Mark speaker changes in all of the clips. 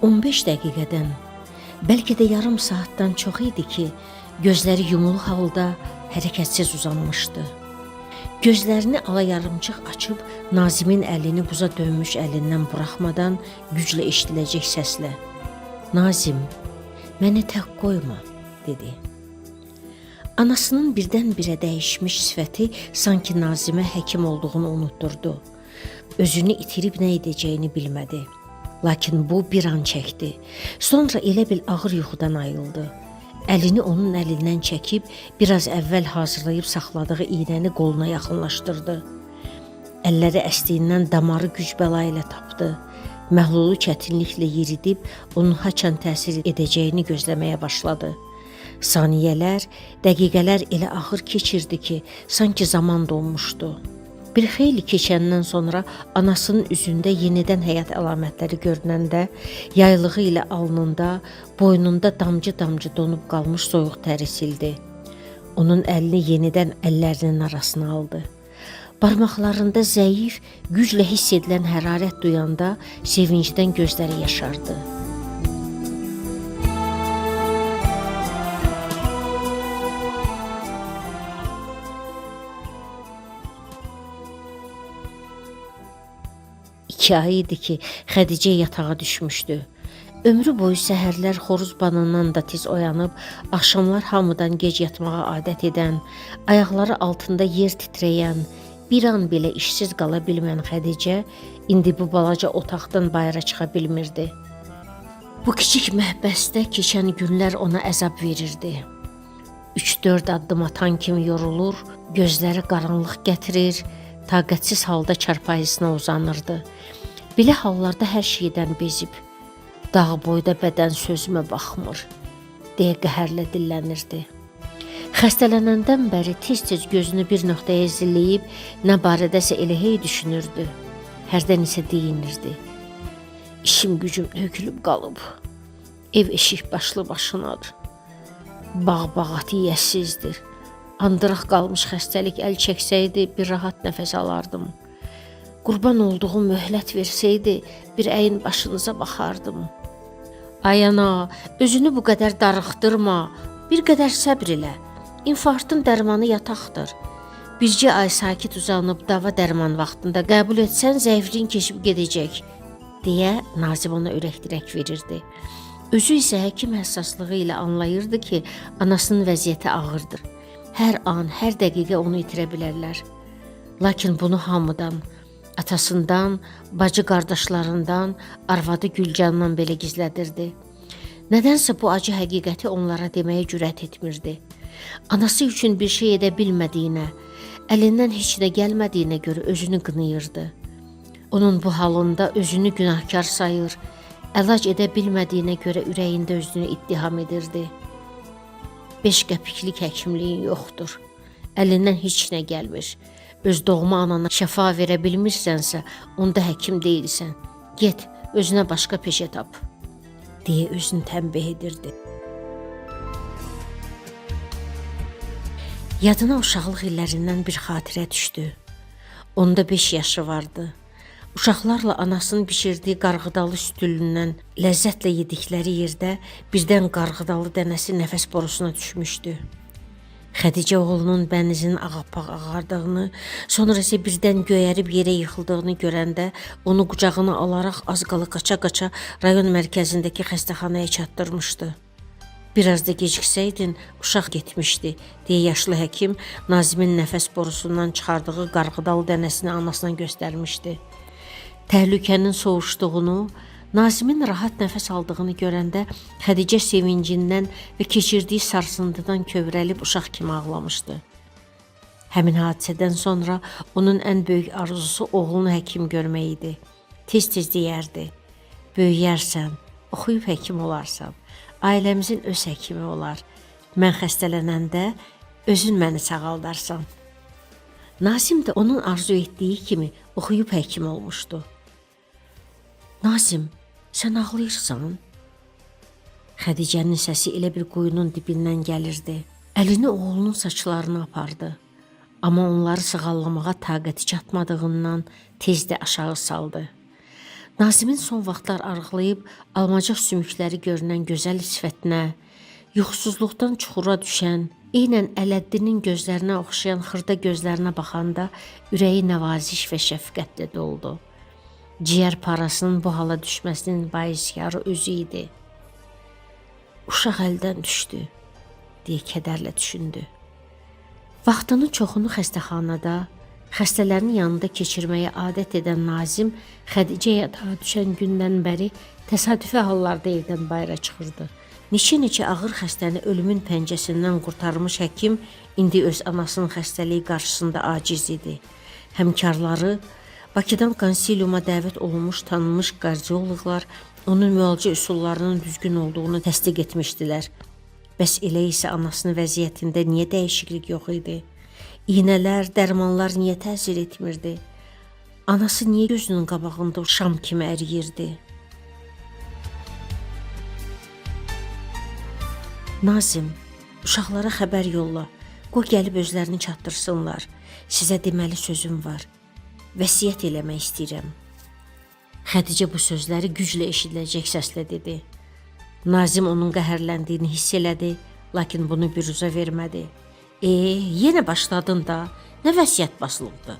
Speaker 1: 15 dəqiqədən, bəlkə də yarım saatdan çox idi ki, gözləri yumulu halda hərəkətsiz uzanmışdı. Gözlərini ala yarımçıq açıb Nazimin əlini buza dönmüş əlindən buraxmadan güclə eşidiləcək səslə: "Nazim, məni tək qoyma", dedi. Anasının birdən-birə dəyişmiş sifəti sanki Nazimə həkim olduğunu unutdurdu. Özünü itirib nə edəcəyini bilmədi. Lakin bu bir an çəkdi. Sonra elə bil ağır yuxudan ayıldı. Əlini onun əlindən çəkib biraz əvvəl hazırlayıb saxladığı iynəni qoluna yaxınlaşdırdı. Əlləri əsdiyindən damarı güc bəla ilə tapdı. Məhlulu çətinliklə yeridib onun haçan təsir edəcəyini gözləməyə başladı. Saniyələr, dəqiqələr elə ağır keçirdi ki, sanki zaman donmuşdu. Bir xeyli keçəndən sonra anasının üzündə yenidən həyat əlamətləri görünəndə, yaylığı ilə alnında, boynunda damcı-damcı donub qalmış soyuq təri sildi. Onun əlini yenidən əllərinin arasına aldı. Barmaqlarında zəif, güclə hiss edilən hərarət duyanda sevincdən gözləri yaşardı. İki ay idi ki, Xədicə yatağa düşmüşdü. Ömrü boyu səhərlər xoruz banından da tez oyanıb, axşamlar hamıdan gec yatmağa adət edən, ayaqları altında yer titrəyən, bir an belə işsiz qala bilməyən Xədicə indi bu balaca otaqdan bayıra çıxa bilmirdi. Bu kiçik məhbəsdə keçən günlər ona əzab verirdi. 3-4 addım atan kimi yorulur, gözləri qaranlıq gətirir, taqətsiz halda çarpayısına uzanırdı. Belə hallarda hər şeydən bezib, dağ boyda bədən sözümə baxmır, deyə qəhərlə dillənirdi. Xəstələnəndən bəri tez-tez gözünü bir nöqtəyə zilləyib nə barədəsə elə hey düşünürdü. Hərdən isə deyinirdi. İşim gücüm tökülüb qalıb. Ev eşik başlı başınadır. Bağ bağatı yiyəsizdir. Andıraq qalmış xəstəlik əl çəksəydi bir rahat nəfəs alardım. Qurban olduğum möhlət versəydi bir əyin başınıza baxardım. Ay ana, özünü bu qədər darıxdırma. Bir qədər səbr elə. İnfarktın dərmanı yataqdır. Bircə ay sakit uzanıb dava dərman vaxtında qəbul etsən zəifliyin keçib gedəcək, deyə Nazim ona ürək dirək verirdi. Özü isə həkim həssaslığı ilə anlayırdı ki, anasının vəziyyəti ağırdır. Hər an, hər dəqiqə onu itirə bilərlər. Lakin bunu hamıdan, atasından, bacı qardaşlarından, arvadı Gülcandan belə gizlədirdi. Nədənsə bu acı həqiqəti onlara deməyə cürət etmirdi. Anası üçün bir şey edə bilmədiyinə, əlindən heç nə gəlmədiyinə görə özünü qınayırdı. Onun bu halında özünü günahkar sayır, əlac edə bilmədiyinə görə ürəyində özünü ittiham edirdi. 5 qəpiklik həkimliyin yoxdur. Əlindən heç nə gəlmir. Öz doğma anana şəfa verə bilmirsənsə, onda həkim deyilsən. Get, özünə başqa peşə tap, deyə özünü tənbih edirdi. Yadına uşaqlıq illərindən bir xatirə düşdü. Onda 5 yaşı vardı. Uşaqlarla anasının bişirdiyi qarğıdalı sütülündən ləzzətlə yedikləri yerdə birdən qarğıdalı dənəsi nəfəs borusuna düşmüşdü. Xədicə oğlunun bənizinin ağappaq ağardığını, sonra isə birdən göyərib yerə yıxıldığını görəndə onu qucağına alaraq az qala qaça-qaça rayon mərkəzindəki xəstəxanaya çatdırmışdı. Biraz da geciksəydin, uşaq getmişdi, deyə yaşlı həkim Nazimin nəfəs borusundan çıxardığı qarğıdalı dənəsini anasına göstərmişdi. Təhlükənin soğuşduğunu, Nazimin rahat nəfəs aldığını görəndə Xədicə sevincindən və keçirdiyi sarsıntıdan kövrəlib uşaq kimi ağlamışdı. Həmin hadisədən sonra onun ən böyük arzusu oğlunu həkim görmək idi. Tez-tez deyərdi: "Böyüyərsən, oxuyub həkim olarsan. Ailəmizin öz həkimi olar. Mən xəstələnəndə özün məni sağaldarsan." Nazim də onun arzu etdiyi kimi oxuyub həkim olmuşdu. Nazim, sən ağlayırsan? Xədicənin səsi elə bir quyunun dibindən gəlirdi. Əlini oğlunun saçlarına apardı. Amma onları sığallamağa taqəti çatmadığından tez də aşağı saldı. Nazimin son vaxtlar arıqlayıb almacıq sümükləri görünən gözəl sifətinə, yuxusuzluqdan çuxura düşən, eynən Ələddinin gözlərinə oxşayan xırda gözlərinə baxanda ürəyi nəvaziş və şəfqətlə doldu. Ciyər parasının bu hala düşməsinin baiskarı özü idi. Uşaq əldən düşdü, deyə kədərlə düşündü. Vaxtının çoxunu xəstəxanada, xəstələrin yanında keçirməyə adət edən Nazim Xədicə yatağa düşən gündən bəri təsadüfi hallarda evdən bayıra çıxırdı. Neçə-neçə ağır xəstəni ölümün pəncəsindən qurtarmış həkim indi öz anasının xəstəliyi qarşısında aciz idi. Həmkarları, Bakıdan konsiliuma dəvət olunmuş tanınmış kardioloqlar onun müalicə üsullarının düzgün olduğunu təsdiq etmişdilər. Bəs elə isə anasının vəziyyətində niyə dəyişiklik yox idi? İynələr, dərmanlar niyə təsir etmirdi? Anası niyə gözünün qabağında şam kimi əriyirdi? Nazim, uşaqlara xəbər yolla. Qoy gəlib özlərini çatdırsınlar. Sizə deməli sözüm var. Vəsiyyət eləmək istəyirəm. Xədicə bu sözləri güclə eşidiləcək səslə dedi. Nazim onun qəhərləndiyini hiss elədi, lakin bunu büruzə vermədi. Yenə başladın da. Nə vəsiyyət basılıbdı?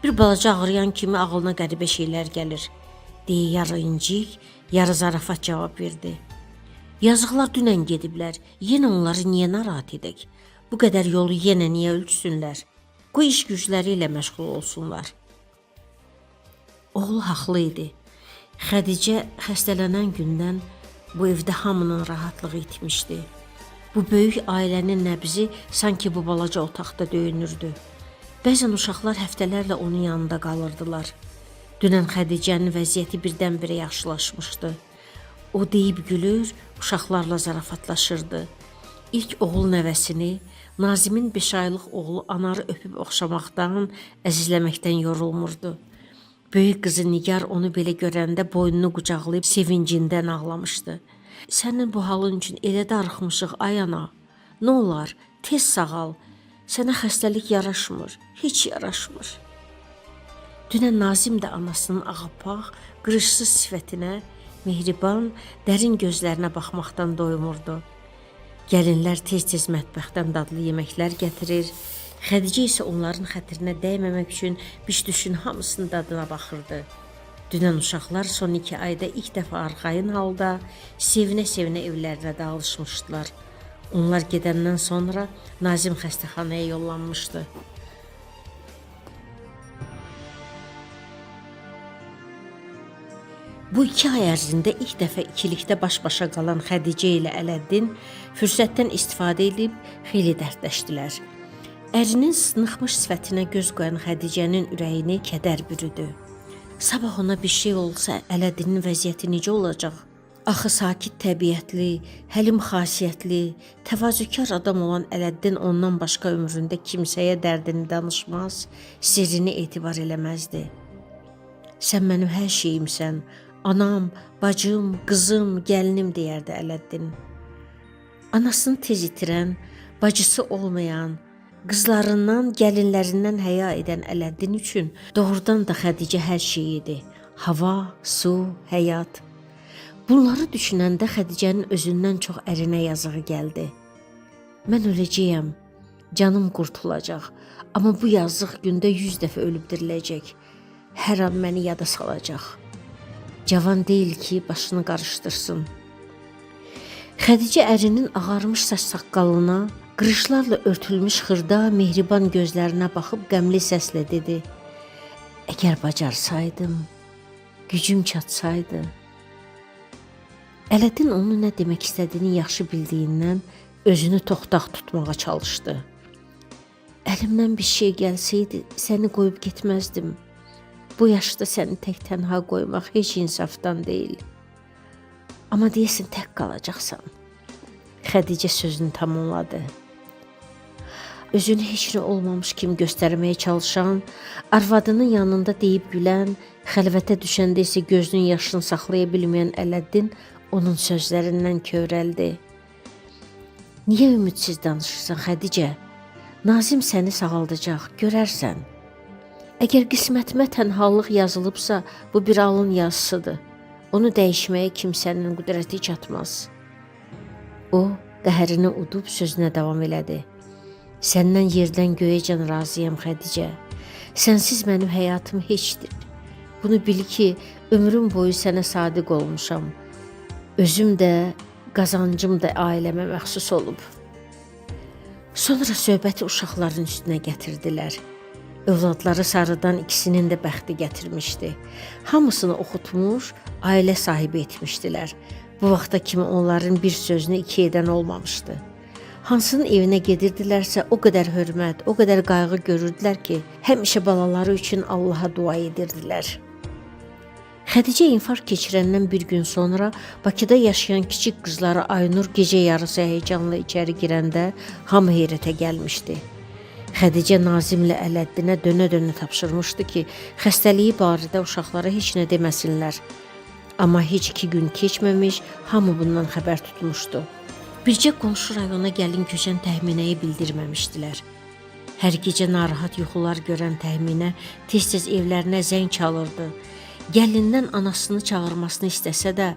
Speaker 1: Bir balaca ağrıyan kimi ağlına qəribə şeylər gəlir, deyə yarı incik, yarı zarafat cavab verdi. Yazıqlar dünən gediblər. Yenə onları niyə narahat edək? Bu qədər yolu yenə niyə ölçsünlər? Qoy iş gücləri ilə məşğul olsunlar. Oğlu haqlı idi. Xədicə xəstələnən gündən bu evdə hamının rahatlığı itmişdi. Bu böyük ailənin nəbzi sanki bu balaca otaqda döyünürdü. Bəzən uşaqlar həftələrlə onun yanında qalırdılar. Dünən Xədicənin vəziyyəti birdən-birə yaxşılaşmışdı. O deyib gülür, uşaqlarla zarafatlaşırdı. İlk oğul nəvəsini, Nazimin 5 aylıq oğlu Anarı öpüb oxşamaqdan, əzizləməkdən yorulmurdu. Böyük qızı Nigar onu belə görəndə boynunu qucaqlayıb sevincindən ağlamışdı. Sənin bu halın üçün elə darıxmışıq ay ana. Nə olar, tez sağal. Sənə xəstəlik yaraşmır, heç yaraşmır. Dünən Nazim də anasının ağappaq, qırışsız sifətinə, mehriban, dərin gözlərinə baxmaqdan doymurdu. Gəlinlər tez-tez mətbəxdən dadlı yeməklər gətirir. Xədicə isə onların xətrinə dəyməmək üçün biş-düşün hamısının dadına baxırdı. Dünən uşaqlar son 2 ayda ilk dəfə arxayın halda sevinə-sevinə evlərinə dağılışmışdılar. Onlar gedəndən sonra Nazim xəstəxanaya yollanmışdı. Bu 2 ay ərzində ilk dəfə ikilikdə baş-başa qalan Xədicə ilə Ələddin fürsətdən istifadə edib xeyli dərdləşdilər. Ərinin sınıxmış sifətinə göz qoyan Xədicənin ürəyini kədər bürüdü. Sabah ona bir şey olsa Ələddinin vəziyyəti necə olacaq? Axı sakit təbiətli, həlim xasiyyətli, təvazökar adam olan Ələddin ondan başqa ömründə kimsəyə dərdini danışmaz, sirrini etibar eləməzdi. Sən mənim hər şeyimsən, anam, bacım, qızım, gəlinim deyərdi Ələddin. Anasını tez itirən, bacısı olmayan, qızlarından, gəlinlərindən həya edən Ələddin üçün doğrudan da Xədicə hər şey idi. Hava, su, həyat. Bunları düşünəndə Xədicənin özündən çox ərinə yazığı gəldi. Mən öləcəyəm, canım qurtulacaq, amma bu yazıq gündə 100 dəfə ölüb diriləcək. Hər an məni yada salacaq. Cavan deyil ki, başını qarışdırsın. Xədicə ərinin ağarmış saç-saqqalına, qırışlarla örtülmüş xırda, mehriban gözlərinə baxıb qəmli səslə dedi: Əgər bacarsaydım, gücüm çatsaydı. Ələddin onun nə demək istədiyini yaxşı bildiyindən özünü toxtaq tutmağa çalışdı. Əlimdən bir şey gəlsəydi, səni qoyub getməzdim. Bu yaşda səni tək tənha qoymaq heç insafdan deyil. Amma deyəsən tək qalacaqsan. Xədicə sözünü tamamladı. Özünü heç nə olmamış kimi göstərməyə çalışan, arvadının yanında deyib gülən, xəlvətə düşəndə isə gözünün yaşını saxlaya bilməyən Ələddin onun sözlərindən kövrəldi. Niyə ümidsiz danışırsan Xədicə? Nazim səni sağaldacaq, görərsən. Əgər qismətimə tənhalıq yazılıbsa, bu bir alın yazısıdır. Onu dəyişməyə kimsənin qüdrəti çatmaz. O, qəhərini udub sözünə davam elədi. Səndən yerdən göyəcən razıyam Xədicə. Sənsiz mənim həyatım heçdir. Bunu bil ki, ömrüm boyu sənə sadiq olmuşam. Özüm də, qazancım da ailəmə məxsus olub. Sonra söhbəti uşaqların üstünə gətirdilər. Övladları sarıdan ikisinin də bəxti gətirmişdi. Hamısını oxutmuş, ailə sahibi etmişdilər. Bu vaxta kimi onların bir sözünü iki edən olmamışdı. Hansının evinə gedirdilərsə, o qədər hörmət, o qədər qayğı görürdülər ki, həmişə balaları üçün Allaha dua edirdilər. Xədicə infarkt keçirəndən bir gün sonra Bakıda yaşayan kiçik qızları Aynur gecə yarısı həyəcanla içəri girəndə hamı heyrətə gəlmişdi. Xədicə Nazimlə Ələddinə dönə-dönə tapşırmışdı ki, xəstəliyi barədə uşaqlara heç nə deməsinlər. Amma heç 2 gün keçməmiş hamı bundan xəbər tutmuşdu. Bircə qonşu rayona gəlin köçən Təhminəyi bildirməmişdilər. Hər gecə narahat yuxular görən Təhminə tez-tez evlərinə zəng çalırdı. Gəlindən anasını çağırmasını istəsə də,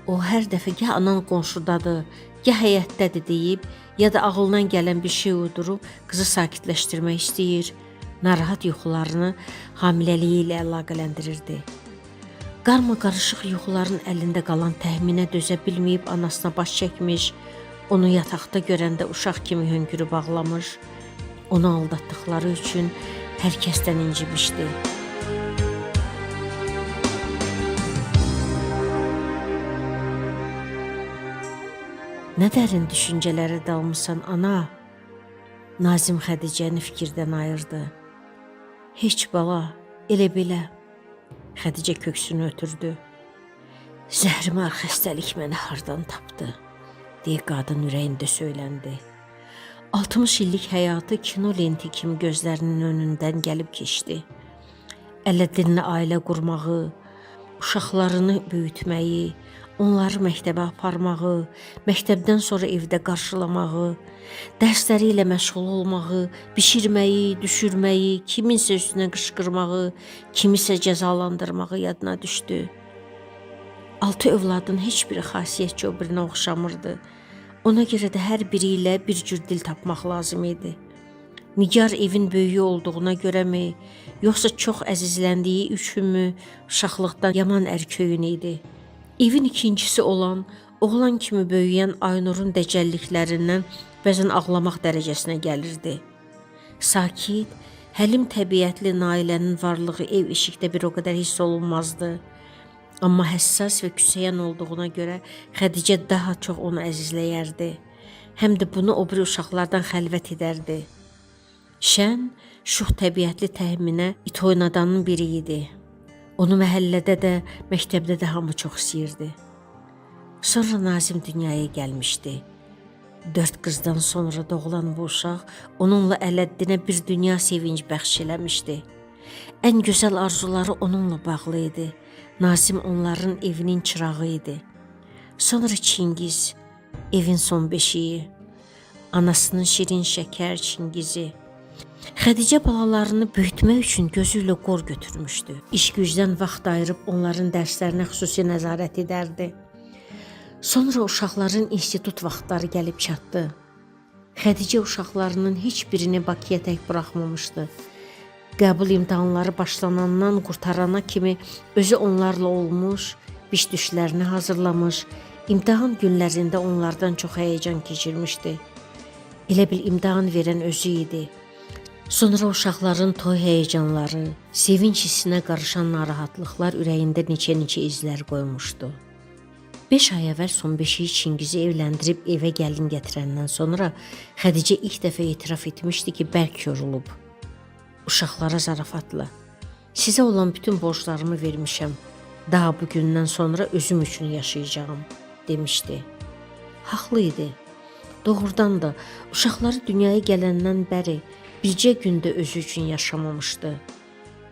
Speaker 1: o hər dəfə gah anan qonşudadır, gah həyətdədir deyib, ya da ağlından gələn bir şey uydurub qızı sakitləşdirmək istəyir. Narahat yuxularını hamiləliyi ilə əlaqələndirirdi. Qarma-qarışıq yuxuların əlində qalan Təhminə dözə bilməyib anasına baş çəkmiş, onu yataqda görəndə uşaq kimi hönkürüb ağlamış, onu aldatdıqları üçün hər kəsdən incimişdi. Nə dərin düşüncələrə dalmısan, ana? Nazim Xədicəni fikirdən ayırdı. Heç bala, elə belə. Xədicə köksünü ötürdü. Zəhrimar xəstəlik məni hardan tapdı, deyə qadın ürəyində söyləndi. 60 illik həyatı kino lenti kimi gözlərinin önündən gəlib keçdi. Ələddinlə ailə qurmağı, uşaqlarını böyütməyi, onları məktəbə aparmağı, məktəbdən sonra evdə qarşılamağı, dərsləri ilə məşğul olmağı, bişirməyi, düşürməyi, kiminsə üstünə qışqırmağı, kimisə cəzalandırmağı yadına düşdü. 6 övladın heç biri xasiyyətcə o birinə oxşamırdı. Ona görə də hər biri ilə bir cür dil tapmaq lazım idi. Nigar evin böyüyü olduğuna görəmi, yoxsa çox əzizləndiyi üçünmü uşaqlıqdan yaman ərköyün idi. Evin ikincisi olan, oğlan kimi böyüyən Aynurun dəcəlliklərindən bəzən ağlamaq dərəcəsinə gəlirdi. Sakit, həlim təbiətli Nailənin varlığı ev işikdə bir o qədər hiss olunmazdı. Amma həssas və küsəyən olduğuna görə Xədicə daha çox onu əzizləyərdi. Həm də bunu o biri uşaqlardan xəlvət edərdi. Şən, şux təbiətli Təhminə it oynadanın biri idi. Onu məhəllədə də, məktəbdə də hamı çox istəyirdi. Sonra Nazim dünyaya gəlmişdi. 4 qızdan sonra doğulan bu uşaq onunla Ələddinə bir dünya sevinc bəxş eləmişdi. Ən gözəl arzuları onunla bağlı idi. Nazim onların evinin çırağı idi. Sonra Çingiz, evin son beşiyi, anasının şirin şəkər Çingizi. Xədicə balalarını böyütmək üçün gözü ilə qor götürmüşdü. İş gücdən vaxt ayırıb onların dərslərinə xüsusi nəzarət edərdi. Sonra uşaqların institut vaxtları gəlib çatdı. Xədicə uşaqlarının heç birini Bakıya tək buraxmamışdı. Qəbul imtahanları başlanandan qurtarana kimi özü onlarla olmuş, biş-düşlərini hazırlamış, imtahan günlərində onlardan çox həyəcan keçirmişdi. Elə bil imtahan verən özü idi. Sonra uşaqların toy həyəcanları, sevinc hissinə qarışan narahatlıqlar ürəyində neçə-neçə izlər qoymuşdu. 5 ay əvvəl son beşiyi Çingizi evləndirib evə gəlin gətirəndən sonra Xədicə ilk dəfə etiraf etmişdi ki, bərk yorulub. Uşaqlara zarafatla, sizə olan bütün borclarımı vermişəm. Daha bu gündən sonra özüm üçün yaşayacağam, demişdi. Haqlı idi. Doğrudan da uşaqları dünyaya gələndən bəri bircə gündə özü üçün yaşamamışdı.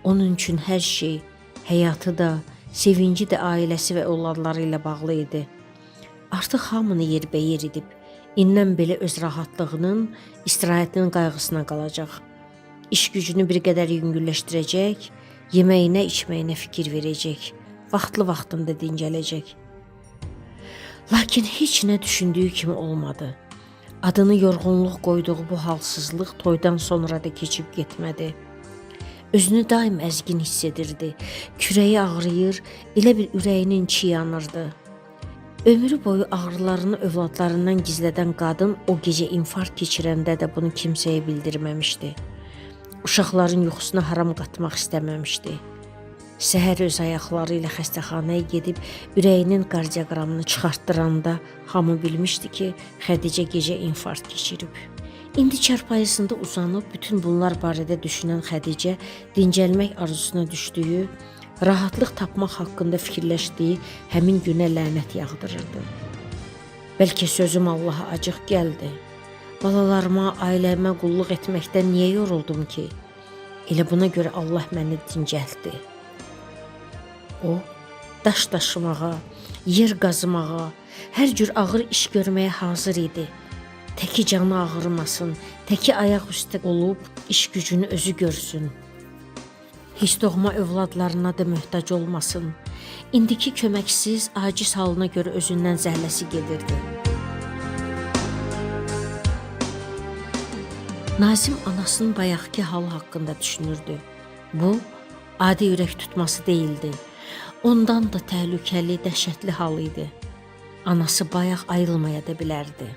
Speaker 1: Onun üçün hər şey, həyatı da, sevinci də ailəsi və övladları ilə bağlı idi. Artıq hamını yerbəyer edib, indən belə öz rahatlığının, istirahətinin qayğısına qalacaq. İş gücünü bir qədər yüngülləşdirəcək, yeməyinə, içməyinə fikir verəcək, vaxtlı-vaxtında dincələcək. Lakin heç nə düşündüyü kimi olmadı. Adını yorğunluq qoyduğu bu halsızlıq toydan sonra da keçib getmədi. Özünü daim əzgin hiss edirdi. Kürəyi ağrıyır, elə bil ürəyinin içi yanırdı. Ömrü boyu ağrılarını övladlarından gizlədən qadın o gecə infarkt keçirəndə də bunu kimsəyə bildirməmişdi. Uşaqların yuxusuna haram qatmaq istəməmişdi. Səhər öz ayaqları ilə xəstəxanaya gedib ürəyinin kardioqramını çıxartdıranda hamı bilmişdi ki, Xədicə gecə infarkt keçirib. İndi çarpayısında uzanıb bütün bunlar barədə düşünən Xədicə dincəlmək arzusuna düşdüyü, rahatlıq tapmaq haqqında fikirləşdiyi həmin günə lənət yağdırırdı. Bəlkə sözüm Allaha acıq gəldi. Balalarıma, ailəmə qulluq etməkdən niyə yoruldum ki? Elə buna görə Allah məni dincəltdi. O, daş daşımağa, yer qazmağa, hər cür ağır iş görməyə hazır idi. Təki canı ağrımasın, təki ayaq üstə olub iş gücünü özü görsün. Heç doğma övladlarına da möhtac olmasın. İndiki köməksiz, aciz halına görə özündən zəhləsi gedirdi. Nazim anasının bayaqki halı haqqında düşünürdü. Bu, adi ürək tutması deyildi. Ondan da təhlükəli, dəhşətli hal idi. Anası bayaq ayılmaya da bilərdi.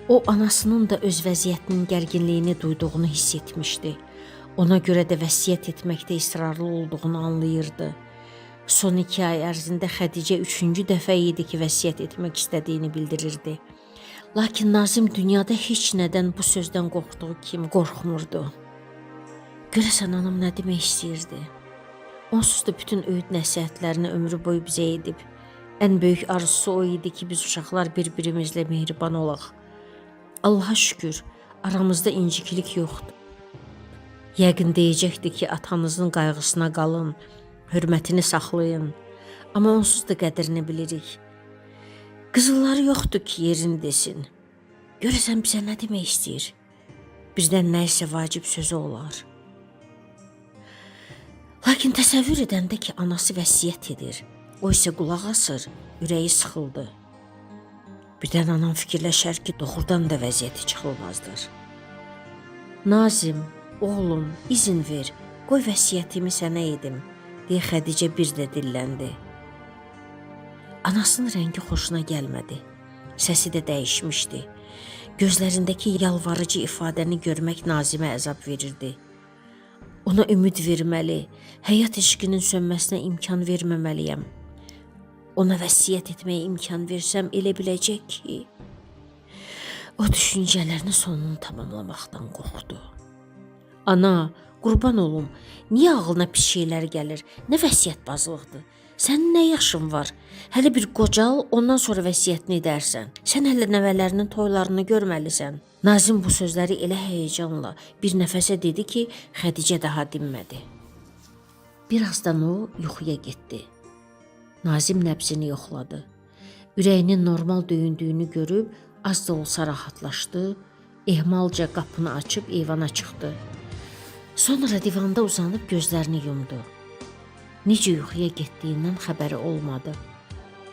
Speaker 1: O, anasının da öz vəziyyətinin gərginliyini duyduğunu hiss etmişdi. Ona görə də vəsiyyət etməkdə israrlı olduğunu anlayırdı. Son 2 ay ərzində Xədicə 3-cü dəfə idi ki, vəsiyyət etmək istədiyini bildirirdi. Lakin Nazim dünyada heç nədən bu sözdən qorxduğu kimi qorxmurdu. Görəsən anam nə demək istəyirdi? Onsuz da bütün öyüd nəsihətlərini ömrü boyu bizə edib. Ən böyük arzusu o idi ki, biz uşaqlar bir-birimizlə mehriban olaq. Allaha şükür, aramızda inciklik yoxdur. Yəqin deyəcəkdi ki, atanızın qayğısına qalın, hörmətini saxlayın. Amma onsuz da qədrini bilirik. Qızılları yoxdur ki, yerini desin. Görəsən bizə nə demək istəyir? Bizdən nə isə vacib sözü olar. Lakin təsəvvür edəndə ki, anası vəsiyyət edir, o isə qulaq asır, ürəyi sıxıldı. Birdən anam fikirləşər ki, doğrudan da vəziyyəti çıxılmazdır. Nazim, oğlum, izin ver, qoy vəsiyyətimi sənə edim, deyə Xədicə bir də dilləndi. Anasının rəngi xoşuna gəlmədi. Səsi də dəyişmişdi. Gözlərindəki yalvarıcı ifadəni görmək Nazimə əzab verirdi. Ona ümid verməli, həyat eşqinin sönməsinə imkan verməməliyəm. Ona vəsiyyət etməyə imkan versəm elə biləcək ki, o düşüncələrinin sonunu tamamlamaqdan qorxdu. Ana, qurban olum, niyə ağlına pis şeylər gəlir? Nə vəsiyyətbazlıqdır? Sənin nə yaşın var? Hələ bir qocal, ondan sonra vəsiyyətini edərsən. Sən hələ nəvələrinin toylarını görməlisən. Nazim bu sözləri elə həyəcanla bir nəfəsə dedi ki, Xədicə daha dinmədi. Birazdan o yuxuya getdi. Nazim nəbzini yoxladı. Ürəyinin normal döyündüyünü görüb az da olsa rahatlaşdı. Ehmalca qapını açıb eyvana çıxdı. Sonra divanda uzanıb gözlərini yumdu. Necə yuxuya getdiyindən xəbəri olmadı.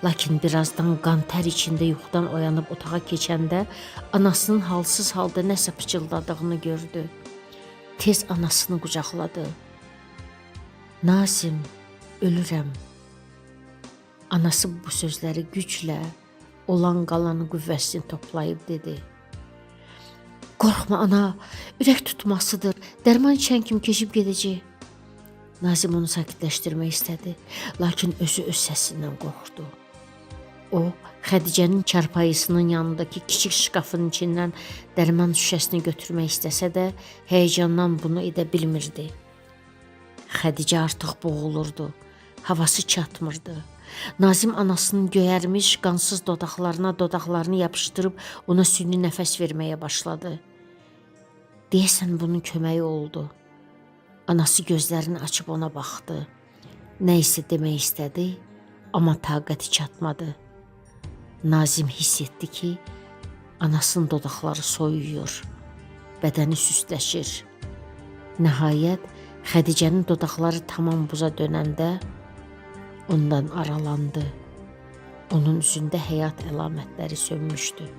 Speaker 1: Lakin birazdan qan tər içində yuxudan oyanıb otağa keçəndə anasının halsız halda nəsə pıçıldadığını gördü. Tez anasını qucaqladı. Nazim, ölürəm. Anası bu sözləri güclə, olan qalan qüvvəsini toplayıb dedi. Qorxma ana, ürək tutmasıdır. Dərman içən kimi keçib gedəcək. Nazim onu sakitləşdirmək istədi, lakin özü öz səsindən qorxdu. O, Xədicənin çarpayısının yanındakı kiçik şkafın içindən dərman şüşəsini götürmək istəsə də, həyəcandan bunu edə bilmirdi. Xədicə artıq boğulurdu. Havası çatmırdı. Nazim anasının göyərmiş, qansız dodaqlarına dodaqlarını yapışdırıb ona süni nəfəs verməyə başladı. Deyəsən bunun köməyi oldu. Anası gözlərini açıb ona baxdı. Nə isə demək istədi, amma taqəti çatmadı. Nazim hiss etdi ki, anasının dodaqları soyuyur, bədəni süstləşir. Nəhayət, Xədicənin dodaqları tamam buza dönəndə ondan aralandı. Onun üzündə həyat əlamətləri sönmüşdü.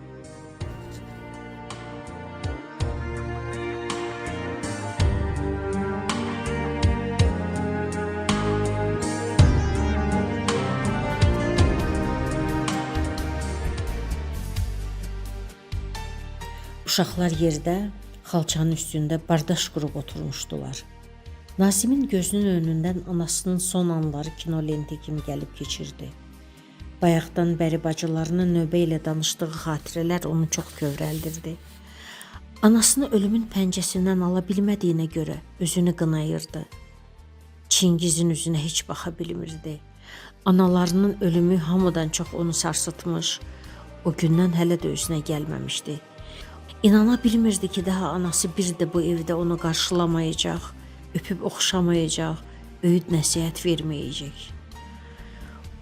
Speaker 1: Uşaqlar yerdə, xalçanın üstündə bardaş qurub oturmuşdular. Nazimin gözünün önündən anasının son anları kino lenti kimi gəlib keçirdi. Bayaqdan bəri bacılarının növbə ilə danışdığı xatirələr onu çox kövrəldirdi. Anasını ölümün pəncəsindən ala bilmədiyinə görə özünü qınayırdı. Çingizin üzünə heç baxa bilmirdi. Analarının ölümü hamıdan çox onu sarsıtmış, o gündən hələ də özünə gəlməmişdi. İnana bilmirdi ki, daha anası bir də bu evdə onu qarşılamayacaq, öpüb oxşamayacaq, öyüd nəsihət verməyəcək.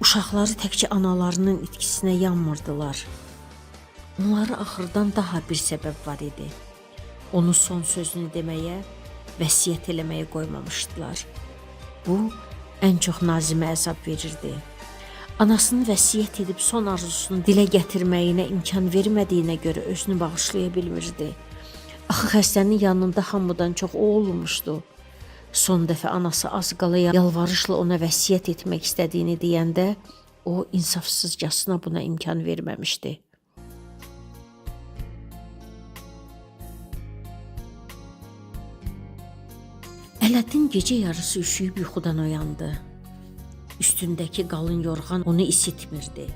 Speaker 1: Uşaqları təkcə analarının itkisinə yanmırdılar. Onları axırdan daha bir səbəb var idi. Onu son sözünü deməyə, vəsiyyət eləməyə qoymamışdılar. Bu ən çox Nazimə əzab verirdi. Anasının vəsiyyət edib son arzusunu dilə gətirməyinə imkan vermədiyinə görə özünü bağışlaya bilmirdi. Axı xəstənin yanında hamıdan çox o olmuşdu. Son dəfə anası az qala yalvarışla ona vəsiyyət etmək istədiyini deyəndə o insafsızcasına buna imkan verməmişdi. Ələddin gecə yarısı üşüyüb yuxudan oyandı. Üstündəki qalın yorğan onu isitmirdi.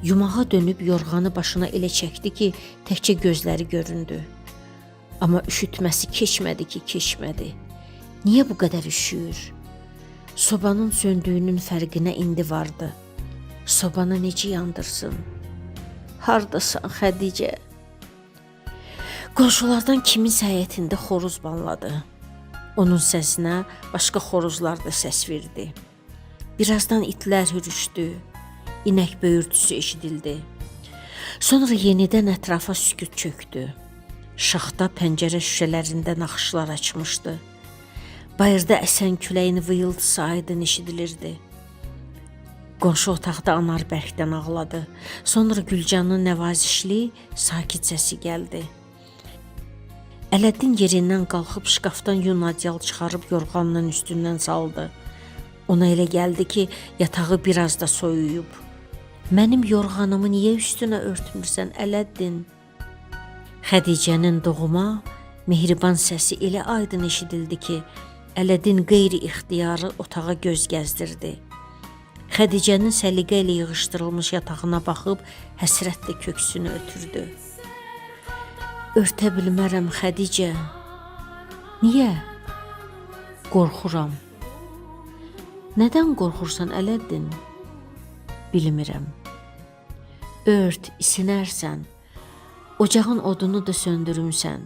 Speaker 1: Yumağa dönüb yorğanı başına elə çəkdi ki, təkcə gözləri göründü. Amma üşütməsi keçmədi ki, keçmədi. Niyə bu qədər üşüyür? Sobanın söndüyünün fərqinə indi vardı. Sobanı necə yandırsın? Hardasan Xədicə? Qonşulardan kiminsə həyətində xoruz banladı. Onun səsinə başqa xoruzlar da səs verdi. Birazdan itlər hürüşdü, inək böyürtüsü eşidildi. Sonra yenidən ətrafa sükut çökdü. Şaxta pəncərə şüşələrində naxışlar açmışdı. Bayırda əsən küləyin vıyıltısı aydın eşidilirdi. Qonşu otaqda Anar bərkdən ağladı. Sonra Gülcanın nəvazişli, sakit səsi gəldi. Ələddin yerindən qalxıb şkafdan yun adyal çıxarıb yorğanın üstündən saldı. Ona elə gəldi ki, yatağı biraz da soyuyub. Mənim yorğanımı niyə üstünə örtmürsən, Ələddin? Xədicənin doğma, mehriban səsi elə aydın eşidildi ki, Ələddin qeyri-ixtiyarı otağa göz gəzdirdi. Xədicənin səliqə ilə yığışdırılmış yatağına baxıb həsrətlə köksünü ötürdü. Örtə bilmərəm Xədicə. Niyə? Qorxuram. Nədən qorxursan Ələddin? Bilmirəm. Ört, isinərsən. Ocağın odunu da söndürmüsən.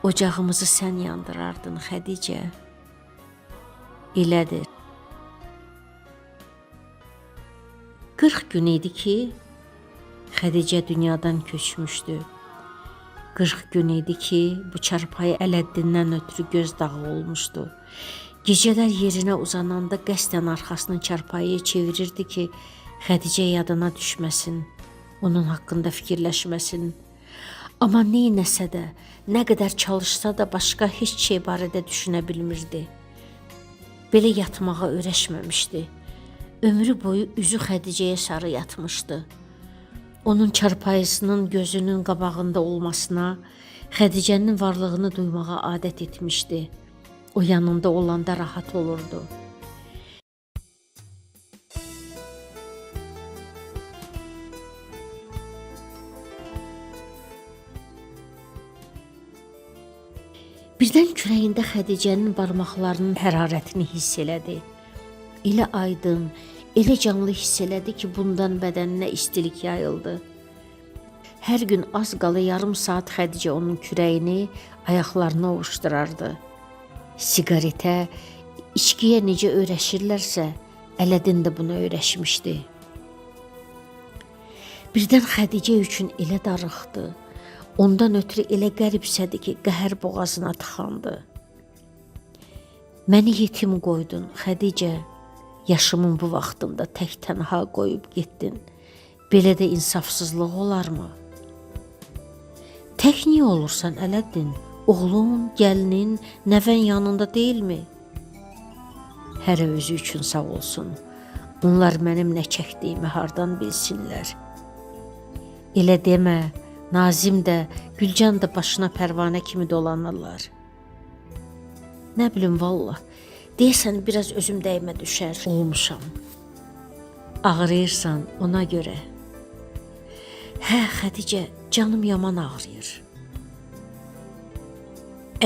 Speaker 1: Ocağımızı sən yandırardın Xədicə. Elədir. 40 gün idi ki, Xədicə dünyadan köçmüşdü. 40 gün idi ki, bu çarpayı Ələddindən ötürü göz dağı olmuşdu. Gecələr yerinə uzananda qəsdən arxasını çarpayıya çevirirdi ki, Xədicə yadına düşməsin, onun haqqında fikirləşməsin. Amma neynəsə də, nə qədər çalışsa da başqa heç şey barədə düşünə bilmirdi. Belə yatmağa öyrəşməmişdi. Ömrü boyu üzü Xədicəyə sarı yatmışdı. Onun çarpayısının gözünün qabağında olmasına, Xədicənin varlığını duymağa adət etmişdi. O yanında olanda rahat olurdu. Birdən kürəyində Xədicənin barmaqlarının hərarətini hiss elədi. Elə aydın, elə canlı hiss elədi ki, bundan bədəninə istilik yayıldı. Hər gün az qala yarım saat Xədicə onun kürəyini, ayaqlarını ovuşdurardı. Siqaretə, içkiyə necə öyrəşirlərsə, Ələddin də buna öyrəşmişdi. Birdən Xədicə üçün elə darıxdı. Ondan ötürü elə qəribsədi ki, qəhər boğazına tıxandı. Məni yetim qoydun, Xədicə. Yaşımın bu vaxtında tək tənha qoyub getdin. Belə də insafsızlıq olarmı? Tək niyə olursan Ələddin? Oğlun, gəlinin, nəvən yanında deyilmi? Hərə özü üçün sağ olsun. Onlar mənim nə çəkdiyimi hardan bilsinlər? Elə demə, Nazim də, Gülcan da başına pərvanə kimi dolanırlar. Nə bilim vallah, deyəsən biraz özüm dəymə düşər olmuşam. Ağrıyırsan ona görə. Hə, Xədicə, canım yaman ağrıyır.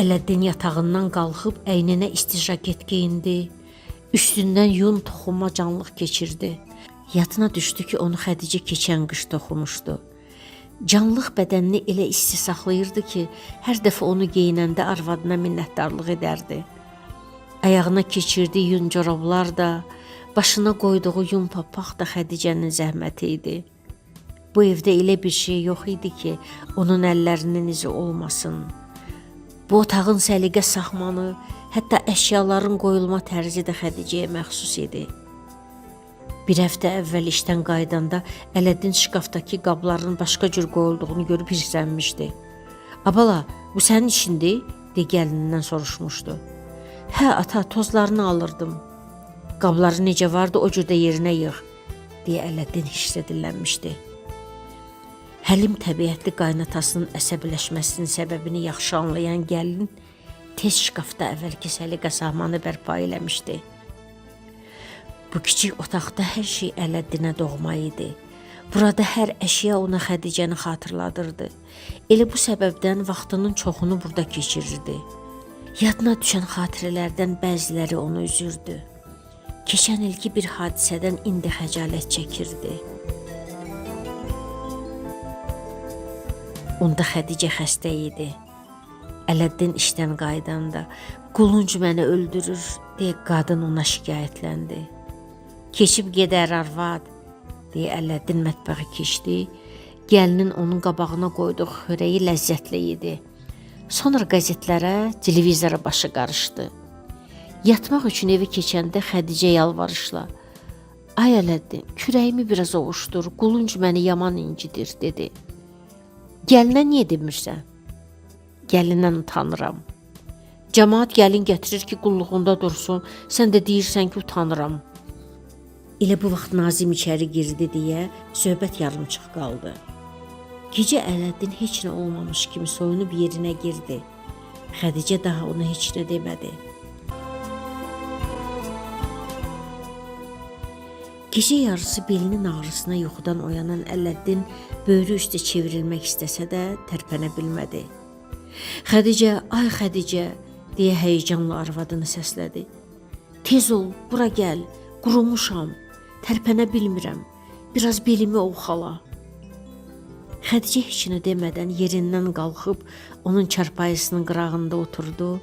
Speaker 1: Ələddin yatağından qalxıb əyninə isti jaket geyindi. Üstündən yun toxuma canlıq keçirdi. Yadına düşdü ki, onu Xədicə keçən qış toxumuşdu. Canlıq bədənini elə isti saxlayırdı ki, hər dəfə onu geyinəndə arvadına minnətdarlıq edərdi. Ayağına keçirdiyi yun corablar da, başına qoyduğu yun papaq da Xədicənin zəhməti idi. Bu evdə elə bir şey yox idi ki, onun əllərinin izi olmasın. Bu otağın səliqə sahmanı, hətta əşyaların qoyulma tərzi də Xədicəyə məxsus idi. Bir həftə əvvəl işdən qayıdanda Ələddin şkafdakı qabların başqa cür qoyulduğunu görüb hirslənmişdi. "Abala, bu sənin işindir?" deyə gəlinindən soruşmuşdu. "Hə, ata, tozlarını alırdım." "Qabları necə vardı, o cür də yerinə yığ," deyə Ələddin hirslə dillənmişdi. Həlim təbiətli qaynatasının əsəbiləşməsinin səbəbini yaxşı anlayan gəlin tez şkafda əvvəlki səliqə sahmanı bərpa eləmişdi. Bu kiçik otaqda hər şey Ələddinə doğma idi. Burada hər əşya ona Xədicəni xatırladırdı. Elə bu səbəbdən vaxtının çoxunu burada keçirirdi. Yadına düşən xatirələrdən bəziləri onu üzürdü. Keçən ilki bir hadisədən indi xəcalət çəkirdi. Onda Xədicə xəstə idi. Ələddin işdən qayıdanda "Qulunc məni öldürür" deyə qadın ona şikayətləndi. "Keçib gedər arvad," deyə Ələddin mətbəxə keçdi. Gəlinin onun qabağına qoyduğu xörəyi ləzzətlə yedi. Sonra qəzetlərə, televizora başı qarışdı. Yatmaq üçün evə keçəndə Xədicə yalvarışla: "Ay Ələddin, kürəyimi biraz ovuşdur, qulunc məni yaman incidir," dedi. "Gəlinə niyə demirsən?" "Gəlindən utanıram." "Camaat gəlin gətirir ki, qulluğunda dursun, sən də deyirsən ki, utanıram." Elə bu vaxt Nazim içəri girdi deyə söhbət yarımçıq qaldı. Gecə Ələddin heç nə olmamış kimi soyunub yerinə girdi. Xədicə daha ona heç nə demədi. Gecə yarısı belinin ağrısına yuxudan oyanan Ələddin böyrü üstə çevrilmək istəsə də tərpənə bilmədi. "Xədicə, ay Xədicə," deyə həyəcanla arvadını səslədi. "Tez ol, bura gəl, qurumuşam, tərpənə bilmirəm. Biraz belimi ovxala." Xədicə heç nə demədən yerindən qalxıb onun çarpayısının qırağında oturdu,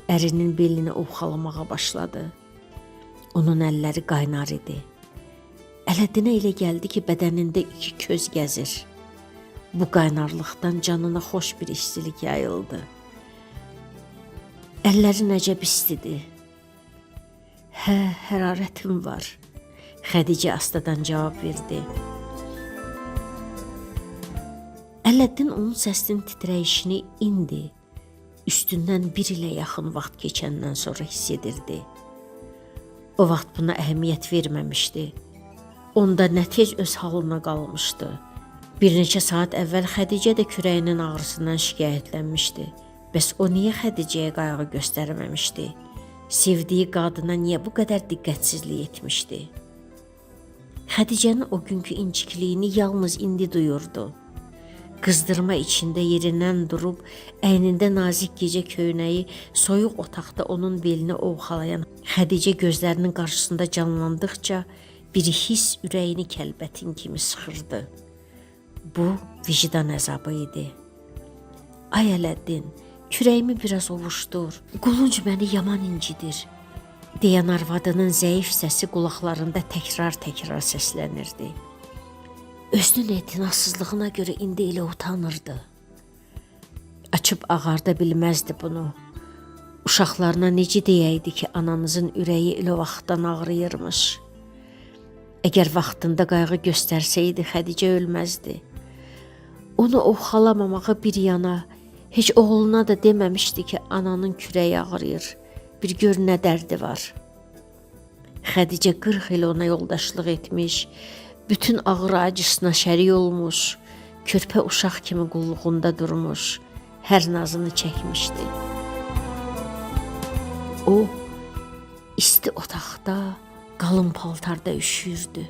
Speaker 1: ərinin belini ovxalamağa başladı. Onun əlləri qaynar idi. Ələddinə elə gəldi ki, bədənində iki köz gəzir. Bu qaynarlıqdan canına xoş bir istilik yayıldı. Əlləri nəcəb istidir. "Hə, hərarətim var," Xədicə astadan cavab verdi. Ələddin onun səsinin titrəyişini indi, üstündən bir ilə yaxın vaxt keçəndən sonra hiss edirdi. O vaxt buna əhəmiyyət verməmişdi. Onda nə tez öz halına qalmışdı. Bir neçə saat əvvəl Xədicə də kürəyinin ağrısından şikayətlənmişdi. Bəs o niyə Xədicəyə qayğı göstərməmişdi? Sevdiyi qadına niyə bu qədər diqqətsizlik etmişdi? Xədicənin o günkü incikliyini yalnız indi duyurdu. Qızdırma içində yerindən durub, əynində nazik gecə köynəyi, soyuq otaqda onun belini ovxalayan Xədicə gözlərinin qarşısında canlandıqca bir hiss ürəyini kəlbətin kimi sıxırdı. Bu vicdan əzabı idi. "Ay Ələddin, kürəyimi biraz ovuşdur. Qulunc məni yaman incidir," deyən arvadının zəif səsi qulaqlarında təkrar-təkrar səslənirdi. Özünün etinasızlığına görə indi elə utanırdı. Açıb ağarda bilməzdi bunu. Uşaqlarına necə deyəydi ki, ananızın ürəyi elə vaxtdan ağrıyırmış. Əgər vaxtında qayğı göstərsəydi, Xədicə ölməzdi. Onu ovxalamamağı bir yana, heç oğluna da deməmişdi ki, ananın kürəyi ağrıyır. Bir gör nə dərdi var. Xədicə 40 il ona yoldaşlıq etmiş, bütün ağır acısına şərik olmuş, körpə uşaq kimi qulluğunda durmuş, hər nazını çəkmişdi. O, isti otaqda, qalın paltarda üşüyürdü.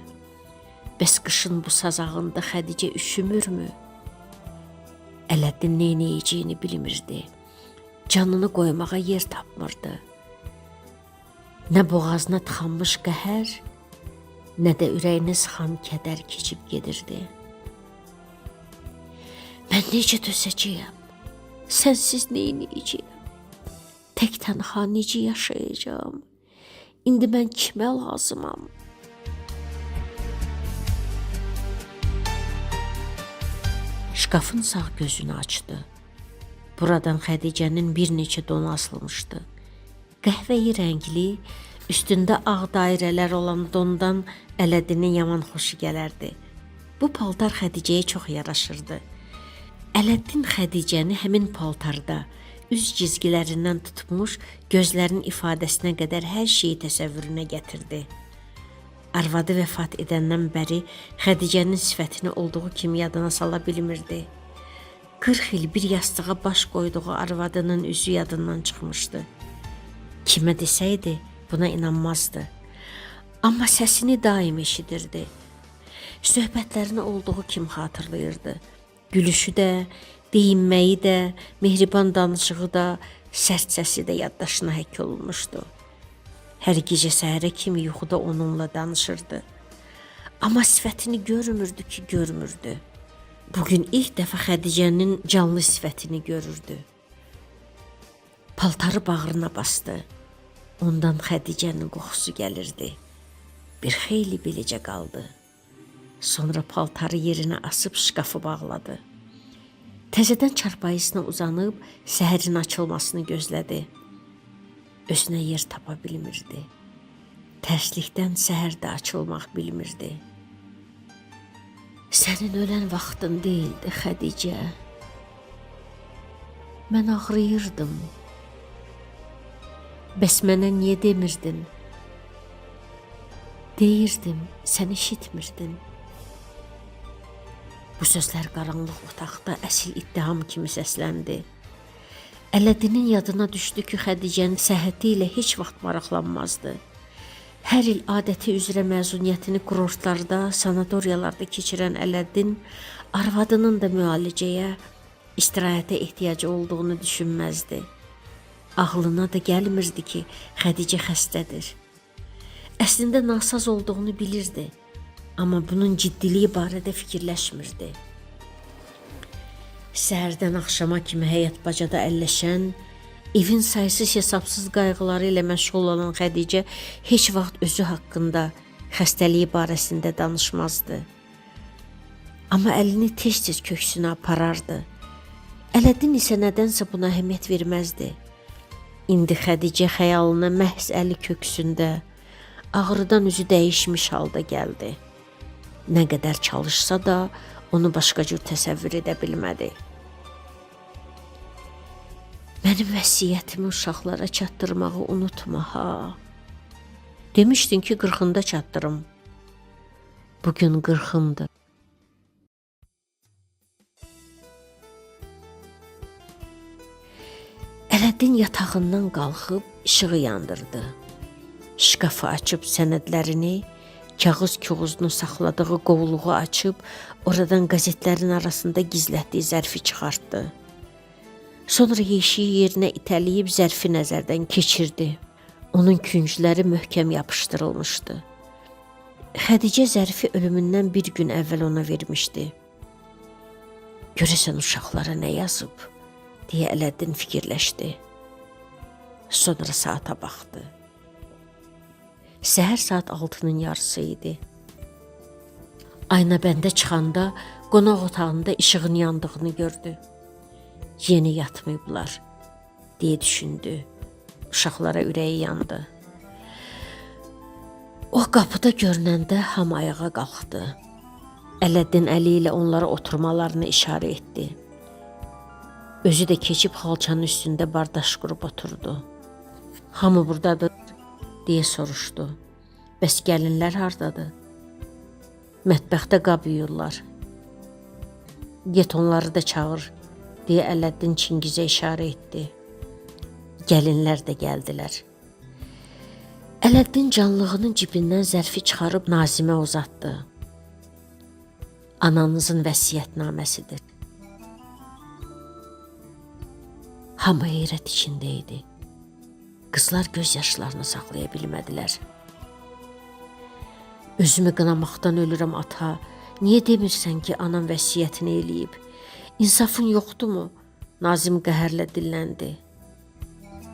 Speaker 1: Bəs qışın bu sazağında Xədicə üşümürmü? Ələddin nə edəcəyini bilmirdi. Canını qoymağa yer tapmırdı. Nə boğazına tıxanmış qəhər, nə də ürəyini sıxan kədər keçib gedirdi. Mən necə dözəcəyəm? Sənsiz nə edəcəyəm? Tək tənha necə yaşayacağam? İndi mən kimə lazımam? Şkafın sağ gözünü açdı. Buradan Xədicənin bir neçə donu asılmışdı. Qəhvəyi rəngli, üstündə ağ dairələr olan dondan Ələddinin yaman xoşu gələrdi. Bu paltar Xədicəyə çox yaraşırdı. Ələddin Xədicəni həmin paltarda üz cizgilərindən tutmuş gözlərinin ifadəsinə qədər hər şeyi təsəvvürünə gətirdi. Arvadı vəfat edəndən bəri Xədicənin sifətini olduğu kimi yadına sala bilmirdi. 40 il bir yastığa baş qoyduğu arvadının üzü yadından çıxmışdı. Kimə desəydi, buna inanmazdı. Amma səsini daim eşidirdi. Söhbətlərini olduğu kimi xatırlayırdı. Gülüşü də, deyinməyi də, mehriban danışığı da, sərt səsi də yaddaşına həkk olunmuşdu. Hər gecə səhərə kimi yuxuda onunla danışırdı. Amma sifətini görmürdü ki, görmürdü. Bugün ilk dəfə Xədicənin canlı sifətini görürdü. Paltarı bağrına bastı. Ondan Xədicənin qoxusu gəlirdi. Bir xeyli beləcə qaldı. Sonra paltarı yerinə asıb şkafı bağladı. Təzədən çarpayısına uzanıb səhərin açılmasını gözlədi. Özünə yer tapa bilmirdi. Tərslikdən səhər də açılmaq bilmirdi. Sənin ölən vaxtın deyildi, Xədicə. Mən ağrıyırdım. Bəs mənə niyə demirdin? Deyirdim, sən eşitmirdin. Bu sözlər qaranlıq otaqda əsil ittiham kimi səsləndi. Ələddinin yadına düşdü ki, Xədicənin səhhəti ilə heç vaxt maraqlanmazdı. Hər il adəti üzrə məzuniyyətini kurortlarda, sanatoriyalarda keçirən Ələddin arvadının da müalicəyə, istirahətə ehtiyacı olduğunu düşünməzdi. Ağlına da gəlmirdi ki, Xədicə xəstədir. Əslində nasaz olduğunu bilirdi, amma bunun ciddiliyi barədə fikirləşmirdi. Səhərdən axşama kimi həyət bacada əlləşən, evin saysız hesabsız qayğıları ilə məşğul olan Xədicə heç vaxt özü haqqında, xəstəliyi barəsində danışmazdı. Amma əlini tez-tez köksünə aparardı. Ələddin isə nədənsə buna əhəmiyyət verməzdi. İndi Xədicə xəyalına məhz əli köksündə, ağrıdan üzü dəyişmiş halda gəldi. Nə qədər çalışsa da onu başqa cür təsəvvür edə bilmədi. Mənim vəsiyyətimi uşaqlara çatdırmağı unutma ha. Demişdin ki, 40-ında çatdırım. Bugün 40-ımdır. Ələddin yatağından qalxıb işığı yandırdı. Şkafı açıb sənədlərini, kağız-küğüzünü saxladığı qovluğu açıb, oradan qəzetlərin arasında gizlətdiyi zərfi çıxartdı. Sonra yeşiyi yerinə itələyib zərfi nəzərdən keçirdi. Onun küncləri möhkəm yapışdırılmışdı. Xədicə zərfi ölümündən bir gün əvvəl ona vermişdi. Görəsən uşaqlara nə yazıb, deyə Ələddin fikirləşdi. Sonra saata baxdı. Səhər saat 6-nın yarısı idi. Ayna bəndə çıxanda qonaq otağında işığın yandığını gördü. Yenə yatmayıblar, deyə düşündü. Uşaqlara ürəyi yandı. O qapıda görünəndə hamı ayağa qalxdı. Ələddin əli ilə onlara oturmalarını işarə etdi. Özü də keçib xalçanın üstündə bardaş qurub oturdu. Hamı burdadır, deyə soruşdu. Bəs gəlinlər hardadır? Mətbəxdə qab yuyurlar. Get onları da çağır, deyə Ələddin Çingizə işarə etdi. Gəlinlər də gəldilər. Ələddin canlığının cibindən zərfi çıxarıb Nazimə uzatdı. Ananızın vəsiyyətnaməsidir. Hamı heyrət içində idi. Qızlar göz yaşlarını saxlaya bilmədilər. Özümü qınamaqdan ölürəm ata. Niyə demirsən ki, anam vəsiyyətini eləyib? İnsafın yoxdurmu? Nazim qəhərlə dilləndi.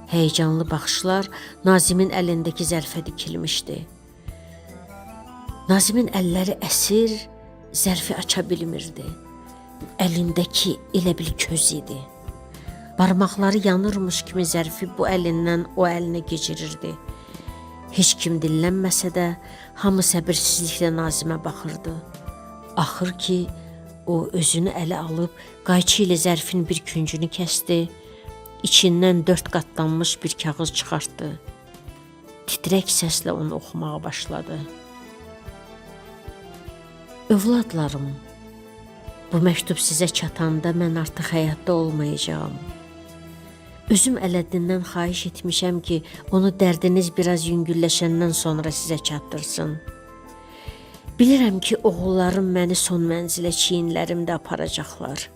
Speaker 1: Həyəcanlı baxışlar Nazimin əlindəki zərfə dikilmişdi. Nazimin əlləri əsir, zərfi aça bilmirdi. Əlindəki elə bil köz idi. Barmaqları yanırmış kimi zərfi bu əlindən o əlinə keçirirdi. Heç kim dillənməsə də hamı səbirsizliklə Nazimə baxırdı. Axır ki, o özünü ələ alıb qayçı ilə zərfin bir küncünü kəsdi. İçindən 4 qatlanmış bir kağız çıxartdı. Titrək səslə onu oxumağa başladı. Övladlarım, bu məktub sizə çatanda mən artıq həyatda olmayacağam. Özüm Ələddindən xahiş etmişəm ki, onu dərdiniz biraz yüngülləşəndən sonra sizə çatdırsın. Bilirəm ki, oğullarım məni son mənzilə çiyinlərimdə aparacaqlar.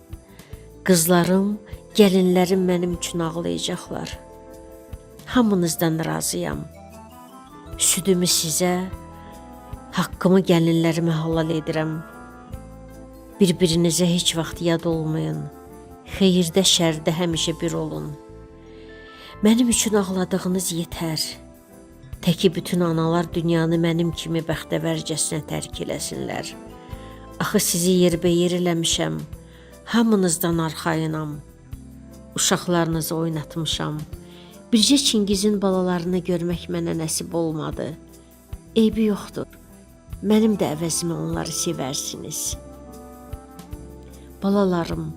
Speaker 1: Qızlarım, gəlinlərim mənim üçün ağlayacaqlar. Hamınızdan razıyam. Südümü sizə, haqqımı gəlinlərimə halal edirəm. Bir-birinizə heç vaxt yad olmayın. Xeyirdə, şərdə həmişə bir olun. Mənim üçün ağladığınız yetər. Təki bütün analar dünyanı mənim kimi bəxtəvərcəsinə tərk eləsinlər. Axı sizi yerbəyer eləmişəm. Hamınızdan arxayınam. Uşaqlarınızı oynatmışam. Bircə Çingizin balalarını görmək mənə nəsib olmadı. Eybi yoxdur. Mənim də əvəzimə onları sevərsiniz. Balalarım,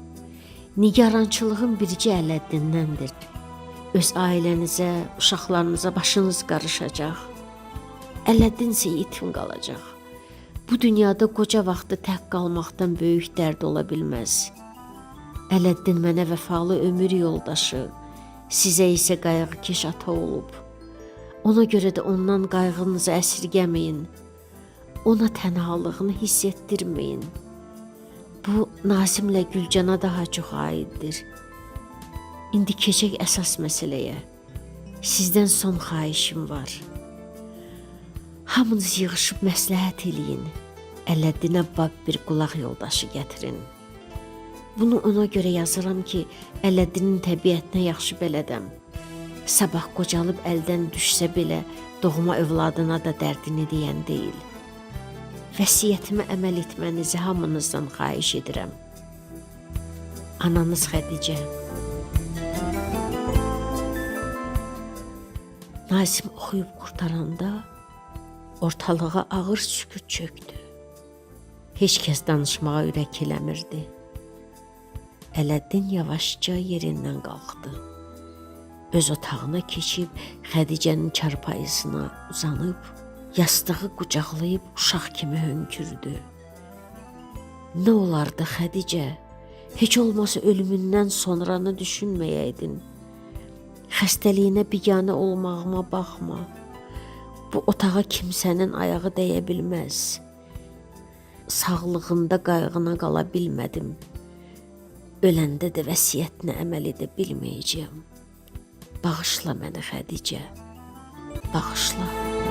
Speaker 1: nigarançılığım bircə Ələddindəndir. Öz ailənizə, uşaqlarınıza başınız qarışacaq. Ələddin isə yetim qalacaq. Bu dünyada qoca vaxtı tək qalmaqdan böyük dərd ola bilməz. Ələddin mənə vəfalı ömür yoldaşı, sizə isə qayğıkeş ata olub. Ona görə də ondan qayğınızı əsirgəməyin. Ona tənhalığını hiss etdirməyin. Bu Nazimlə Gülcana daha çox aiddir. İndi keçək əsas məsələyə. Sizdən son xahişim var. Hamınız yığışıb məsləhət eləyin. Ələddinə bab bir qulaq yoldaşı gətirin. Bunu ona görə yazıram ki, Ələddinin təbiətinə yaxşı bələdəm. Sabah qocalıb əldən düşsə belə doğma övladına da dərdini deyən deyil. Vəsiyyətimə əməl etmənizi hamınızdan xahiş edirəm. Ananız Xədicə. Nazim oxuyub qurtaranda ortalığa ağır sükut çökdü. Heç kəs danışmağa ürək eləmirdi. Ələddin yavaşca yerindən qalxdı. Öz otağına keçib Xədicənin çarpayısına uzanıb, yastığı qucaqlayıb uşaq kimi hönkürdü. Nə olardı Xədicə? Heç olmasa ölümündən sonranı düşünməyəydin. Xəstəliyinə biganə olmağıma baxma. Bu otağa kimsənin ayağı dəyə bilməz. Sağlığında qayğına qala bilmədim. Öləndə də vəsiyyətinə əməl edə bilməyəcəyəm. Bağışla məni Xədicə. Bağışla.